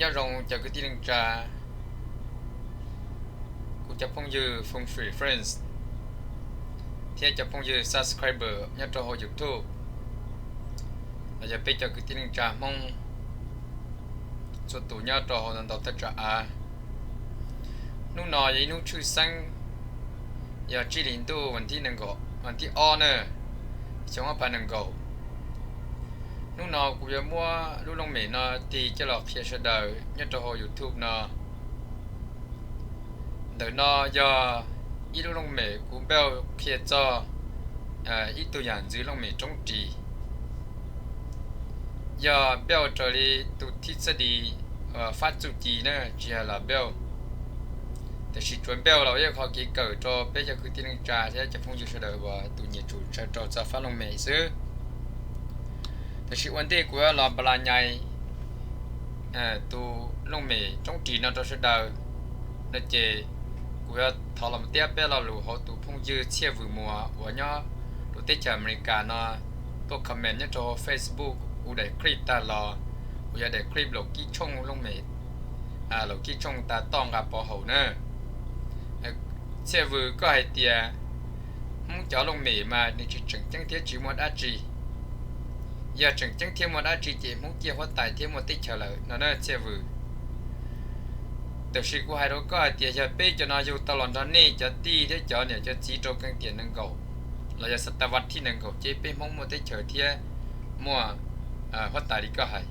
Nyob zoo cov kwv tij neej tsa, kuv cov phooj ywg Fools Free Friends thiab cov phooj ywg subscriber nyob rau hauv YouTube, los yog peb cov kwv tij neej tsa Hmoob txhua tus nyob rau hauv ntau ntau thaj tsam av. Hnub no yog ib hnub tshwj xeeb, yog tsib hlis ntuj, vas thib ob na, xyoo ob phav nees nkaum. Hnub no kuv yuav muab lub looj mem no tig coj los qhia sawv daws nyob rau hauv YouTube no. Ntawm no yog ib lub looj mem kuv npauj qhia txog ib tug yam ntxwv looj mem roob ris. Yog npauj raws li tus thib txoj dis fab txuj ci na, tsis yog los npauj, tiam sis tsuas npauj los ua ib qho kev kawm rau peb cov kwv tij neej tsa thiab cov phooj ywg sawv daws uas tus nyiam tsum ntshaw rau txog fab looj mem xwb. Tiam sis ua ntej kuv yuav los npa las nyais tus looj mem roob ris no rau sawv daws no ces kuv yuav thov los mus tiab peb lo lus hauv tus phooj ywg Txhiaj Vws Muas uas nyob lub teb chaws Amelikas no tuaj comment nyob rau Facebook kuv daim clip tag los, uas yog daim clip laum kib tshooj looj mem, laum kib tshooj tas toj nqa pov haum na. Txhiaj Vws, koj hais tias Hmoob cov looj mem mas nws tsis tseem ceeb thiab tsis muaj dab tsi. Yog tseem ceeb thiab muaj dab tsi ces Hmoob ciaj huab tais thiab muaj teb chaws lawm no na Txhiaj Vws. Tiam sis kuv hais rau koj hais tias yog peb cov no yug tau los nrog nej cov tij thiab cov niam cov txiv rau keeb tiam nees nkaum los yog xav tas vas thib nees nkaum ces peb Hmoob muaj teb chaws thiab muaj huab tais li koj hais.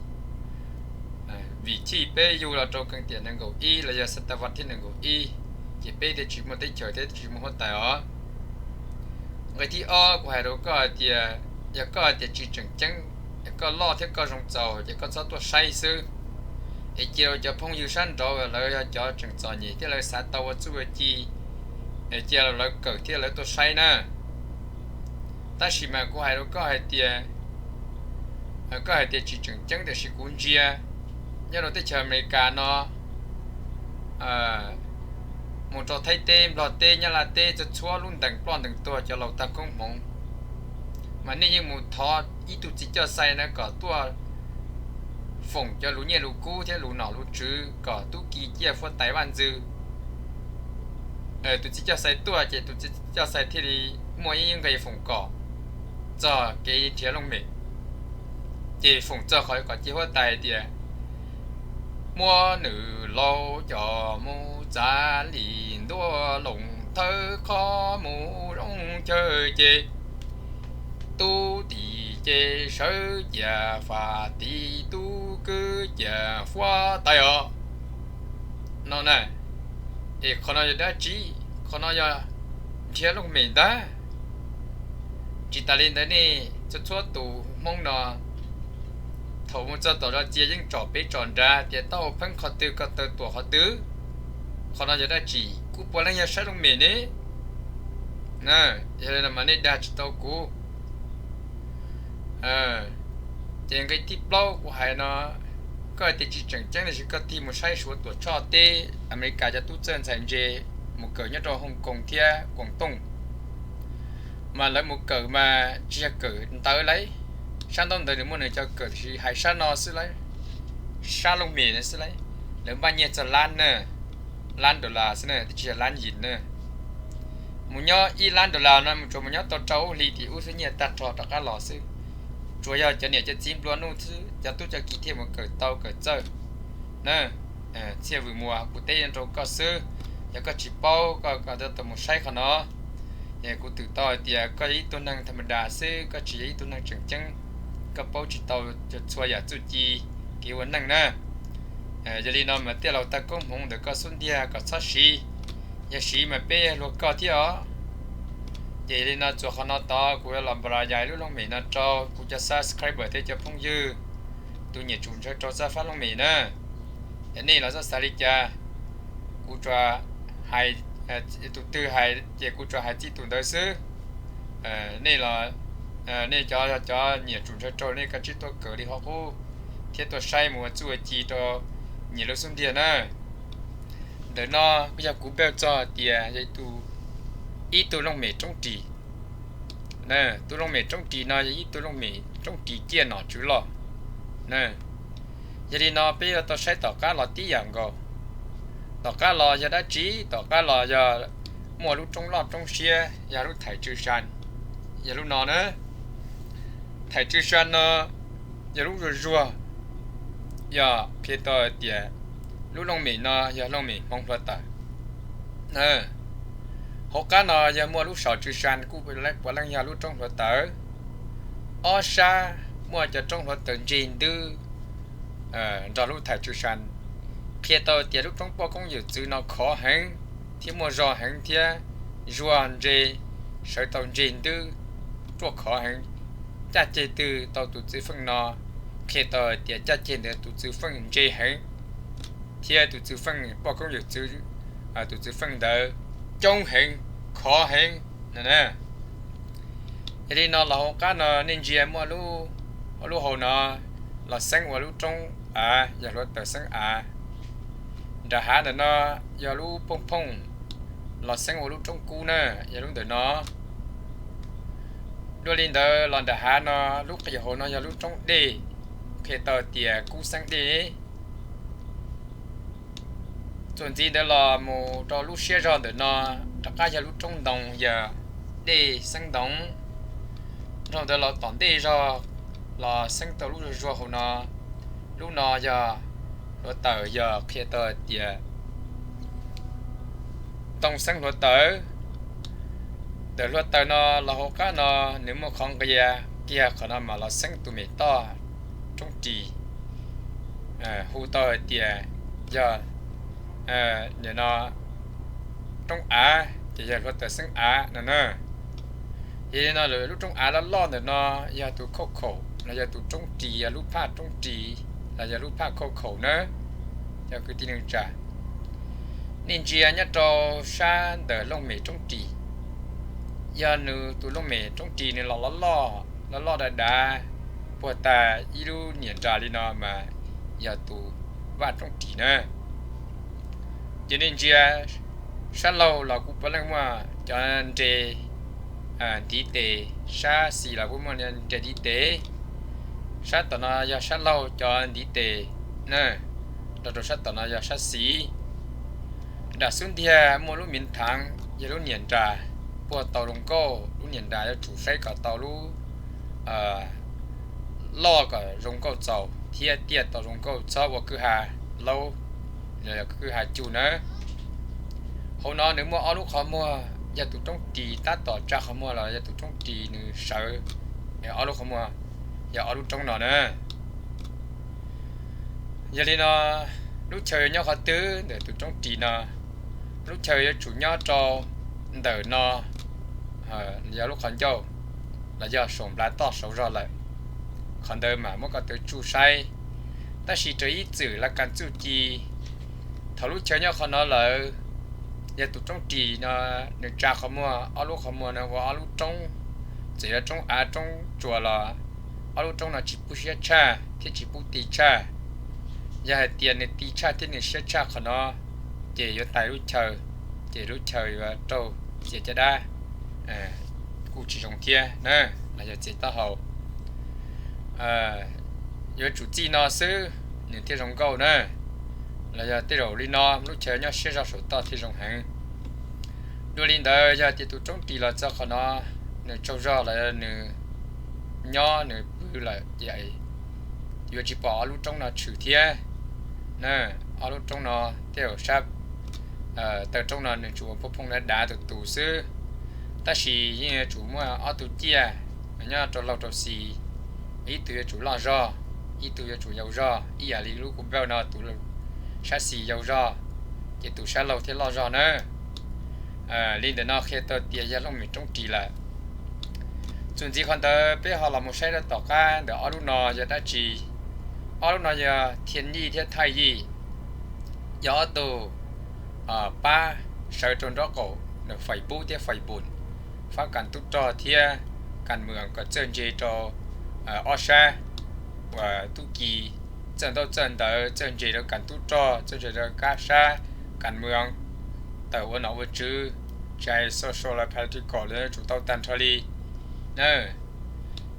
Vim chij peb yug los rau keeb tiam nees nkaum ib los yog xav tas vas thib nees nkaum ib, ces peb thiaj tsis muaj teb chaws thiab tsis muaj huab tais os. Nqe thib ob kuv hais rau koj hais tias, yog koj hais tias tsis tseem ceeb, koj loj thiab koj zoo txaus ces koj txhob tuaj saib xwb. Es cia rau cov phooj ywg sab nraud lawv yog cov tseem txom nyem thiab lawv xav tau ua txuj ua ci, es cia rau lawv kawm thiab lawv tuaj saib na. Tab sis mas kuv hais rau koj hais tias, koj hais tias tsis tseem ceeb tiam sis kuv ntsia nyob rau teb chaws Amelikas no mus rau Thaib teb, Nplog teb, Nyab Laj teb, txhua txhua lub ntees ploj ntees tuag cov laus tag koob hmoov, mas nej yeej mus thov ib tug txiv coj xai na kom tuaj foom cov lus nyiaj lus kub thiab lus nom lus tswv kom tub ki ciaj huab tais vaj ntxwv. Tus txiv coj xai tuaj ces tus txiv coj xai thiaj li muaj ib nqe foom kom txog kev nrhiav looj mem. Ces foom txog qhov kom ciaj huab tais tias muab nws laus coj mus txav lim ntuaj loos thawb qhov mus zoo chaw ces tub tim ces sawv cia fam tim tub kwv cia huab tais os no na. Es qhov no yog dab tsi? Qhov no yog nrhiav looj mem ntag. Tsis tas li ntawd nej txhua txhua tus Hmoob no thaum mus txog tom zos txias yeej tsom pem tsom nrad tias tau pheej qhov twg ko taw tuam qhov twg. Qhov no yog dab tsi? Kuv puav leej yog saib looj mem ne. Yog li no mas nej dag tsis tau kuv. Ces nqe thib plaub kuv hais no, koj hais tias tsis tseem ceeb tiam sis koj tig mus saib Suav, Tuam Tshoj teb, Amelikas cov tub txawj ntxhais ntse mus kawm nyob rau Hong Kong thiab Kuam Tooj, mas lawv mus kawm mas tsis yog kawm ntawv lauj. Sab ntaub ntawv nws muaj nws cov kawm tiam sis hais sab no xwb lauj, sab looj mem no xwb lauj, lawv npaj nyiaj txog lab na, lab dollar xwb na, twb tsis yog lab yim na. Mus nyob ib lab dollar no mus tsuas mus nyob tau rau hli tim ub xwb nyiaj tag nrho rov qab los xwb. Tsuas yog cov niam cov txiv nplua nuj xwb cov tub cov ki thiaj mus kawm tau kawm txawj na. Txhiaj Vws Muas, kuv teb rau koj xwb, yog koj tsis paub koj tau mus saib qhov no. Kuv twm tau hais tias koj yog ib tug neeg tham ma das xwb, koj tsis yog ib tug neeg tseem ceeb, koj paub tsis tau txhua yam txuj ci kev ua neej na. Yog li no mas tej laus tag koob hmoov ntawm koj xub ntiag kom txhob siv, yog siv mas peb luag koj thiab os. Ces yog li no txuas qhov no tod kuv yuav los npa las yais lub looj mem no rau kuv cov subscriber thiab cov phooj ywg, tus nyiam tsum ntshaw rau txoj fab looj mem na. Yog nej los txhob xav li cas, kuv tsuas hais, tus twg hais ces kuv tsuas hais txij tus ntawd xwb. Nej los, nej cov, cov nyiam tsum ntshaw rau nej kav tsij tuaj kawm li qhov qub thiab tuaj saib mus ua txuj ua ci rau nyias lub xub ntiag na. Ntawm no kuj yog kuv npauj txog tias yog ib tug looj mem roob ris. Tus looj mem roob ris no yog ib tug looj mem roob ris ciaj nom tswv loj. Yog li no peb yuav tau saib tom qab los tib yam nkaus. Tom qab los yog dab tsi? Tom qab los yog muaj lub roob loj roob siab yog lub Thaiv Tsw Sa, yog lub no na. Thaiv Tsw Sa no yog lub zuag zuag, yog qhia tau hais tias lub looj mem no yog looj mem Hmoob hluav taws. Hauv qab no yog muaj lub Saum Tsw Sa kuj puav leej yog lub roob hluav taws. Ob sab muaj cov roob hluav taws ntseg ntwb nrog lub Thaiv Tsw Sa, qhia tau tias lub roob poj koob yawm txwv no khov heev thiab muaj zog heev thiab zuag ntse, sawv tau ntseg ntwb ruaj khov heev. Caj ceg twg tau tus txwv feej no, qhia tau hais tias caj ceg ntawd tus txwv feej ntse heev thiab tus txwv feej poj koob yawm txwv, tus txwv feej ntawd coob heev, khov heev no na. Yog li no los hauv qab no nej ntsia muaj lub, lub hauv no los xeeb ua lub roob av, yog hluav taws xeeb av. Nram hav ntawm no yog lub poob phooj los xeeb ua lub roob kub na, yog lub ntawm no. Dua li ntawd los nram hav no lub qis hauv no yog lub roob dej, qhia tau tias kub xeeb dej. Txuas ntxiv ntawd los mus rau lub siab zog ntawm no rov qab yog lub roob ntoo, yog dej xeeb ntoo. Dhau ntawd los tom ntej zog los xeeb tau lub zuag zuag hauv no. Lub no yog hluav taws, yog qhia tau hais tias ntoo xeeb hluav taws. Ntawm hluav taws no los hauv qab no nws muaj qhov nqia kiag qhov no mas los xeeb tus mem toj roob ris, hu tau hais tias yog nim no roob av, ces yog hluav taws xeeb av no na. Yog li no lub roob av loj loj ntawm no yog tus khauj khaum los yog tus roob ris, yog lub phaj roob ris los yog lub phaj khauj khaum na. Cov kwv tij neej tsa, nej ntsia nyob rau sab ntawm looj mem roob ris, yog nws tus looj mem roob ris nws los loj loj, loj loj dav dav, puag ta ib lub niam nras li no mas yog tus vaj roob ris na. Ces nej ntsia sab laug los kuj puav leej muaj cov nres ntiv tes, sab xis los kuj muaj nres ntiv tes. Sab tom no yog sab laug cov ntiv tes na, rau rau sab tom no yog sab xis. Nram xub ntiag muaj lub miv thaav, yog lub niam nras puag tau zoo nkauj. Lub niam nras yuav tsum saib kom tau lub loj kom zoo nkauj txaus thiab tiaj tau zoo nkauj, txhob ua kwj ha laub, kwj ha cug nawb. Hauv no nws muaj ob lub qhov muag, yog tus roob ris tab tom tsa qhov muag los yog tus roob ris nws sawv, ob lub qhov muag yog ob lub roob no na. Yog li no, lub chaw yuav nyob qhov twg ntawm tus roob ris no? Lub chaw yuav tsum nyob rau ntawm no, yog lub qhov ncauj los yog saum nplav toj saud zog lawm. Qhov ntawd mas muab koj tawv tsuj saib. Tab sis raws ib txwm laj kas txuj ci, thaum lub chaw nyob qhov no lawm, yog tus roob ris no nws tsa qhov muag, ob lub qhov muag no ua ob lub roob, txawm yog roob av roob tsuas los ob lub roob no tsis pub siab tshaj thiab tsis pub ti tshaj. Yog hais tias nws ti tshaj thiab nws siab tshaj qhov no, ces yuav tais lub chaw, ces lub chaw yuav raug txias caj dab, kuj tsis zoo thiab na, los yog txias taub hau. Yuav tsum txij no xwb nws thiaj zoo nkauj na, los yog tej zaum li no lub chaw nyob siab zog saum toj thiaj zoo heev. Dua li ntawd, yog tias tus roob ris los txog qhov no, nws tsaug zog los nws nyob nws pw lawm ces yuav tsis pom ob lub roob no tshwm thiab. Ob lub roob no tej zaum sab taw roob no nws tsuas ua phooj phooj dav dav tus tus xwb, tab sis yeej yuav tsum muaj ob tug ciaj nyob rau laug rau xis, ib tug yuav tsum loj zog, ib tug yuav tsum yau zog, ib yam li lub kuv npauj no tus sab xis yau zog, ces tus sab laug thiaj loj zog na. Li ntawm no qhia tau tias yog looj mem roob ris lawm. Txuas ntxiv qhov ntawd peb ho los mus saib rau tom qab ntawm ob lub no yog dab tsi. Ob lub no yog thiaj yij thiab thaij yij, yog ob tug pab sawv rau nraub qaum Facebook thiab Facebook, fab kas tub rog thiab kas mwm kom txawj ntse rau ob sab uas tub ki, txawj ntaub txawj ntawv, txawj ntse rau kas tub rog, txawj ntse rau kab sab, kas mwm, tawm ua nom ua tswv, tsis hais social los political los yuav tsum tau tag nrho li na.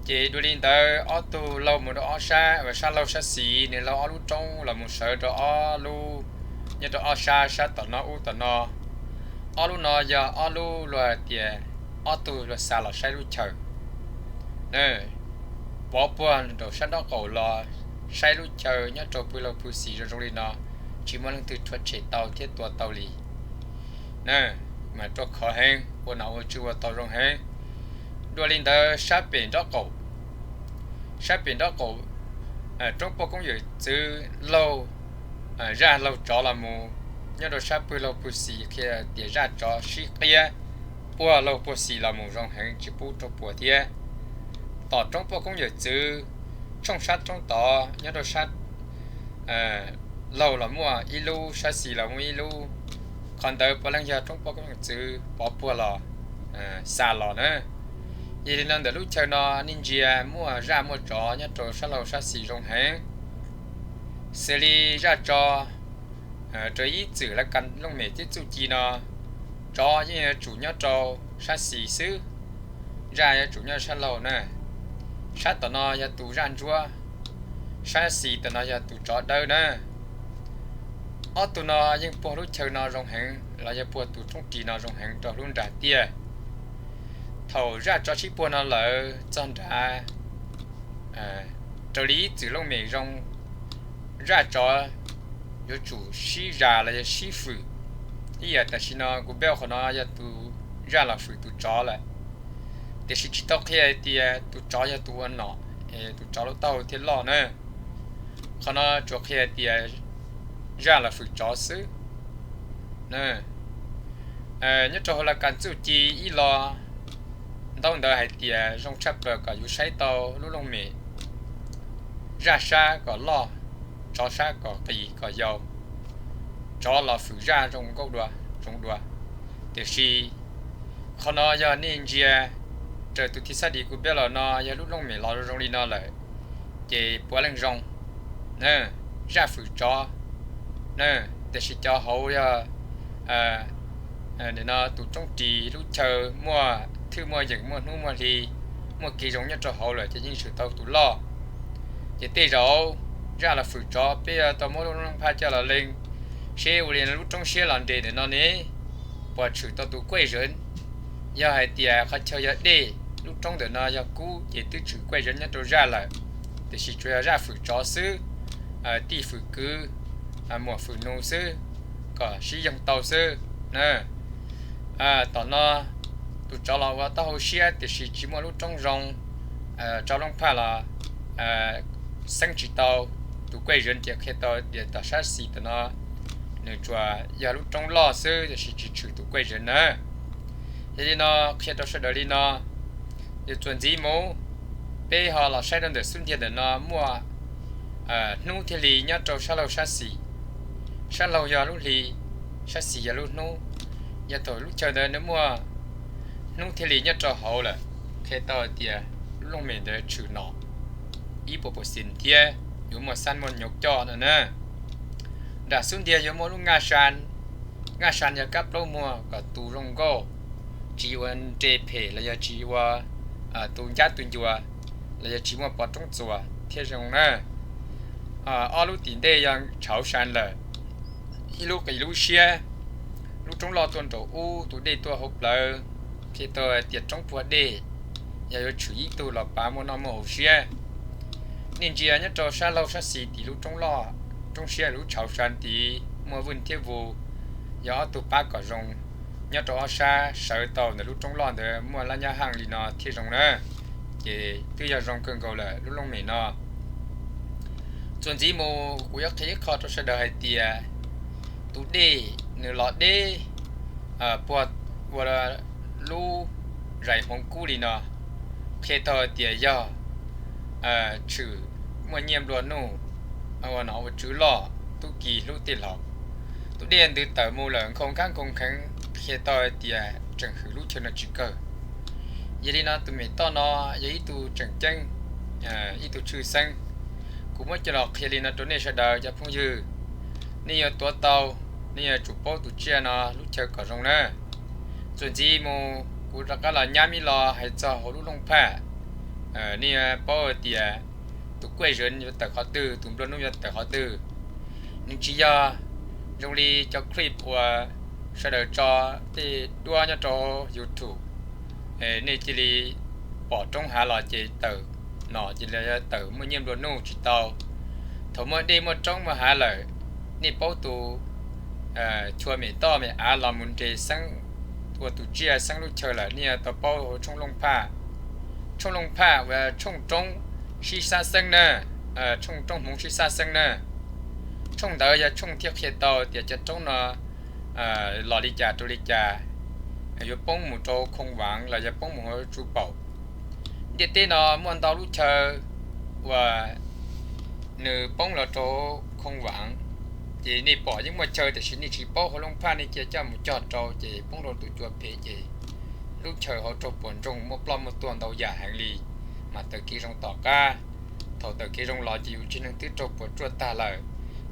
Ces dua li ntawd ob tug laug mus rau ob sab, sab laug sab xis nws laug ob lub roob los mus sawv rau ob lub, nyob rau ob sab, sab tom no ub tom no. Ob lub no yog ob lub luag tias ob tug luag xa los saib lub chaw. Pov puag rau sab nraub qaum los saib lub chaw nyob rau pw laug pw xis zoo zoo li no, tsis muaj leej twg rhuav tshem tau thiab tua tau li. Mas ruaj khov heev, ua nom ua tswv ua tau zoo heev. Dua li ntawd sab pem nraub qaum, sab pem nraub qaum, roob poj koob yawm txwv laug, zaj laug tsov los mus nyob rau sab pw laug pw xis qhia tias zaj tsov sib qiab puag laug puag xis los mus zoo heev tsis pub rau puas thiab. Tom roob poj koob yawm txwv, tshooj sab roob tod nyob rau sab laug los muaj ib lub, sab xis los muaj ib lub. Qhov ntawd puav leej yog roob poj koob yawm txwv pov puag los xa los na. Yog li no ntawm lub chaw no nej ntsia muaj zaj muaj tsov nyob rau sab laug sab xis zoo heev. Xws li zaj tsov, raws ib txwm lawv kas looj mem thiab txuj ci no, tsov yeej yuav tsum nyob rau sab xis xwb, zaj yuav tsum nyob sab laug na. Sab tom no yog tus zaj ntsuab, sab xis tom no yog tus tsov dawb na. Ob tug no yeej puag lub chaw no zoo heev los yog puag tus roob ris no zoo heev rau lub nram tiaj. Thaum zaj tsov sib puag no lawm txog nrad, raws li ib txwm looj mem zoo, zaj tsov yuav tsum sib zas los yog sib fwm. Ib yam tam sim no kuv peb qhov no yog tus zaj los fwm tus tsov lawm, tiam sis tsis tau qhia hais tias tus tsov yog tus ua nom, tus tsov lub taub hau thiaj loj na. Qhov no tsuas qhia tias zaj los fwm tsov xwb. Nyob rau hauv laj kas txuj ci ib lo ntaub ntawv hais tias zoo tshaj plaws kom yus saib tau lub looj mem, zaj sab kom loj, tsov sab kom qis kom yau, tsov los fwm zaj zoo nkauj dua, zoo dua. Tiam sis qhov no yog nej ntsia raws tus thij xab dis kuv piav los no yog lub looj mem los zoo zoo li no lawm, ces puav leej zoo, zaj fwm tsov. Tiam sis cov hauv yog nim no tus roob ris lub chaw muaj thwj muaj yeem muaj hnub muaj hli, muaj kev zoo nyob rau hauv lawm ces yeej tshwm tau tus loj. Ces tej zaum zaj los fwm tsov peb yuav tau muab lub looj phaj coj los lees seb ua li lub roob siab los nres ntawm no ne, puas tshwm tau tus kuej zev. Yog hais tias qhov chaw yog dej, lub roob ntawm no yog kub ces twb tshwm kuej zev nyob rau zaj lawm, tiam sis tsuas yog zaj fwm tsov xwb, tij fwm kwv, muam fwm nus xwb, kom sib yoog tau xwb. Tom no tus tsov los ua taub hau siab tiam sis tsis muaj lub roob zoo, rau looj phaj los xeeb tsis tau tus kuej zev, ces qhia tau tias tom sab xis tom no nws tsuas yog lub roob loj xwb tiam sis tsis tshwm tus kuej zev na. Yog li no qhia rau sawv daws li no, yus txuas ntxiv mus, peb ho los saib rau ntawm xub ntiag ntawm no muaj hnub thiab hli nyob rau sab laug sab xis. Sab laug yog lub hli, sab xis yog lub hnub. Yog thaum lub chaw ntawd nws muaj hnub thiab hli nyob rau hauv lawm, qhia tau tias lub looj mem ntawd tshwm nom ib puas percent thiab yuav muaj xab muaj nyob coj no na. Nram xub ntiag yuav muaj lub naj sa, naj sa yog kab plaub muag kom tu zoo nkauj, tsis ua nres phem los yog tsis ua tu ncab tu ncua, los yog tsis muaj pov roob txuas thiaj zoo na. Ob lub tim ntej yog tshauv sa lawm, ib lub qis lub siab, lub roob loj tuaj nraum ub, tus dej tuaj hauv plawv, qhia tau tias roob puag dej, yog yuav tshwm ib tug los pab muaj noj muaj haus siab. Nej ntsia nyob rau sab laug sab xis tim lub roob loj, roob siab lub tshauv sa tid muaj vwj thiab vus, yog ob tug pab kom zoo nyob rau ob sab sawv tau ntawm lub roob loj ntawd muaj lab nyab haj li no thiaj zoo na. Ces twb yog zoo kawg nkaus lawm lub looj mem no. Txuas ntxiv mus kuv yuav qhia ib qho rau sawv daws hais tias tus dej nws los deb puag ua lub zais hmoov kub li no, qhia tau hais tias yog tshwm muaj nyiaj nplua nuj, ua nom ua tswv loj, tub ki hlub tej laus. Tus dej ntws tawm mus lawm nkhaus nkab nkhaus kheev, qhia tau hais tias tseem hwm lub chaw no tsis kawg. Yog li no tus mem toj no yog ib tug tseem ceeb, ib tug tshwj xeeb. Kuv muab coj los qhia li no rau nej sawv daws cov phooj ywg, nej yuav tuav tau, nej yuav tsum paub tus tsiaj no lub chaw kom zoo na. Txuas ntxiv mus kuv rov qab los nyab ib lo hais txog hauv lub looj phaj, Nej paub tias tus kuj zov yuav tawm qhov twg, tus nplua nuj yuav tawm qhov twg. Nws tsis yog zoo li cov clip uas sawv daws tso tej duab nyob rau YouTube, nej cia li pom roob hav los ces tawm nom, ces yog tawm muaj nyiaj nplua nuj, tsis tau. Thaum muaj dej muaj roob muaj hav lawm, nej paub tus chua mem toj mem av los mus nres xeeb ua tus tsiaj xeeb lub chaw lawm, nej yuav tau paub hauv tshooj Looj Phaj. Tshooj Looj Phaj uas tshooj roob sib sab xeeb na, tshooj roob hmoov sib sab xeeb na. Tshooj ntawd yog tshooj thiaj qhia tau tias cov roob no los li cas rau li cas, yuav poob mus rau Khoo Vaav los yog poob mus hauv Tsuj Paum. Ntiaj teb no muaj ntau lub chaw uas nws poob los rau Khoo Vaav, ces nej pom yeej muaj chaw tiam sis nej tsis paub hauv Looj Phaj, nej cia coj mus cog rau ces poob rau tus cua phem ces lub chaw hauv raug puas ntsoog muaj ploj muaj tuag ntau yam heev li, mas tawm kev zoo tom qab. Thaum tawm kev zoo los ces yus tsev neeg twb raug puas tsuaj tag lawm.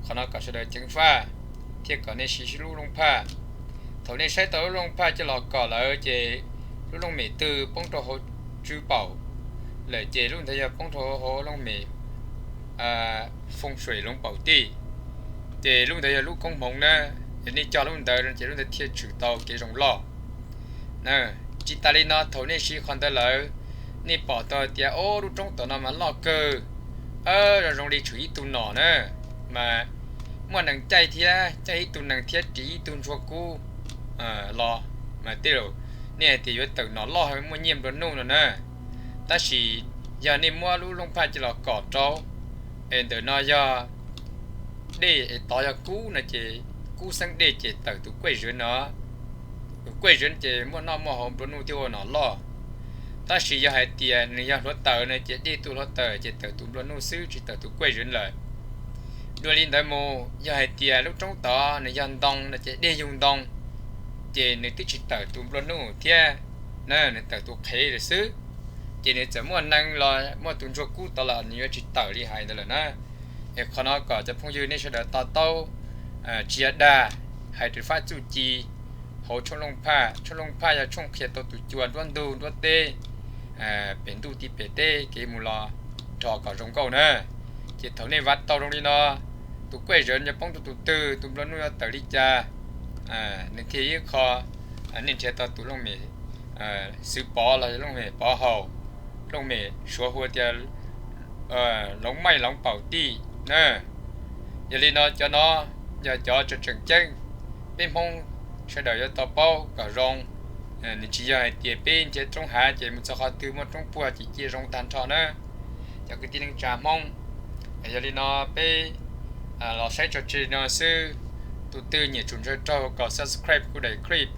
Qhov no kom sawv daws ceev faj thiab kom nej siv lub Looj Phaj. Thaum nej saib tau lub Looj Phaj coj los kom lawm ces lub looj mem twg poob rau hauv Tsuj Paum lawm ces lub ntawd yog poob rau hauv looj mem Foo Suam Loov Paum Tij, ces lub ntawd yog lub koob hmoov na. Yog nej cog lub ntawd ces lub ntawd thiaj tshwm tau kev zoo loj. Tsis tas li no, thaum nej siv qhov ntawd lawm, nej pom tau tias, o, lub roob tom no mas loj kawg, zoo zoo li tshwm ib tug nom na, mas muaj nees caij thiab, caij ib tug nees thiab ris ib tug ntsuag kub los, mas tej zaum nej hais tias yuav tawm nom loj muaj nyiaj nplua nuj no na. Tab sis yog nej muab lub Looj Phaj coj los kom rau, es ntawm no yog dej es tod yog kub no ces kub xeeb dej ces tawm tus kuj zov no. Tus kuj zov ces muaj noj muaj haus nplua nuj thiab ua nom loj. Tab sis yog hais tias nws yog hluav taws no ces dej tuaj hluav taws ces tawm tus nplua nuj xwb tsis tawm tus kuj zov lawm. Dua li ntawd mus yog hais tias lub roob tod nws yog ntoo no ces dej yug ntoo, ces nws twb tsis tawm tus nplua nuj thiab na, nws tawm tus qhev lawm xwb. Ces nws txawm muaj nees los muaj tus ntsuag kub tod los nws yuav tsis tawm li hais ntawd lawm na. Es qhov no kom cov phooj ywg nej sawv daws to taub, tsis yog dag, hais rau fab txuj ci hauv tshooj Looj Phaj. Tshooj Looj Phaj yog tshooj qhia tau tus cua nruab ntug nruab teb, pem ntuj tim pem teb kev mus los nrho kom zoo nkauj na. Ces thaum nej vam tau zoo li no, tus kuj zov yuav poob rau tus twg, tus nplua nuj yuav tawm li cas, nws thiaj ib qho nej nrhiav tau tus looj mem Xwv Pov los yog looj mem Pov Haus, looj mem Suav hu tias Loov Maij Loov Paum Tij na. Yog li no cov no yog cov tseem ceeb, peb Hmoob sawv daws yuav tau paub kom zoo. Nws tsis yog hais tias peb nrhiav roob hav ces mus txog qhov twg muaj roob puag ces cia zoo tag nrho na, cov kwv tij neej tsa Hmoob. Yog li no peb los saib tso tseg no xwb. Tus twg nyiam tsum ntshaw raug kom subscribe kuv daim clip,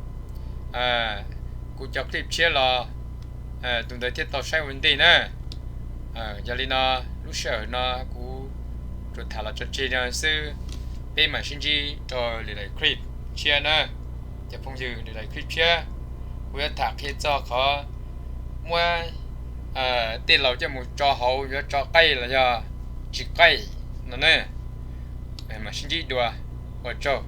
kuv cov clip tshiab los tus ntawd thiaj tau saib ua ntej na. Yog li no, lub sij hawm no kuv tsuas tham los tso tseg no xwb, peb mam sib ntsib rau lwm daim clip tshiab na. Cov phooj ywg, lwm daim clip tshiab kuv yuav tham qhia txog qhov muab tej laus coj mus tso hauv yuav tso qaij los yog tsis qaij no ne. Mam sib ntsib dua, ua tsaug.